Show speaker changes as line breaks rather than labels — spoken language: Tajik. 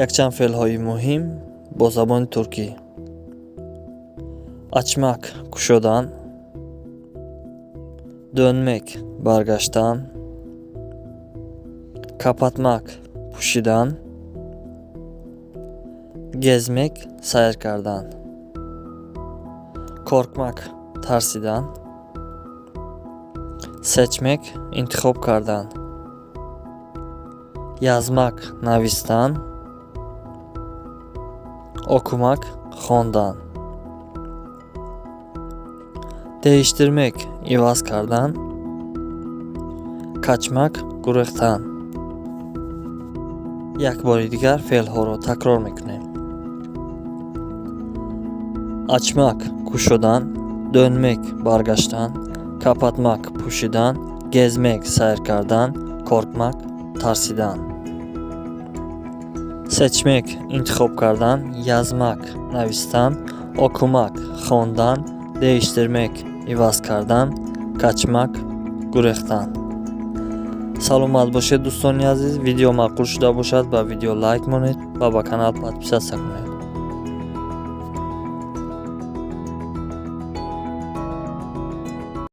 Якчанд феълҳои муҳим бо забони туркӣ: açmak кушодан, dönmek баргаштан, kapatmak пӯшидан, gezmek сайр кардан, korkmak тарсидан, seçmek интихоб кардан, yazmak навистан, okumak хондан, değiştirmek иваз кардан, kaçmak гурехтан. Як бори дигар феълҳоро такрор мекунем: açmak кушодан, dönmek баргаштан, kapatmak пӯшидан, gezmek сайр кардан, korkmak тарсидан, seçmek интихоб кардан, yazmak навистан, okumak хондан, değiştirmek иваз кардан, kaçmak гурехтан. Саломат бошед, дӯстони азиз. Видео маъқул шуда бошад, ба видео лайк монед ва ба канал подписаться кунед.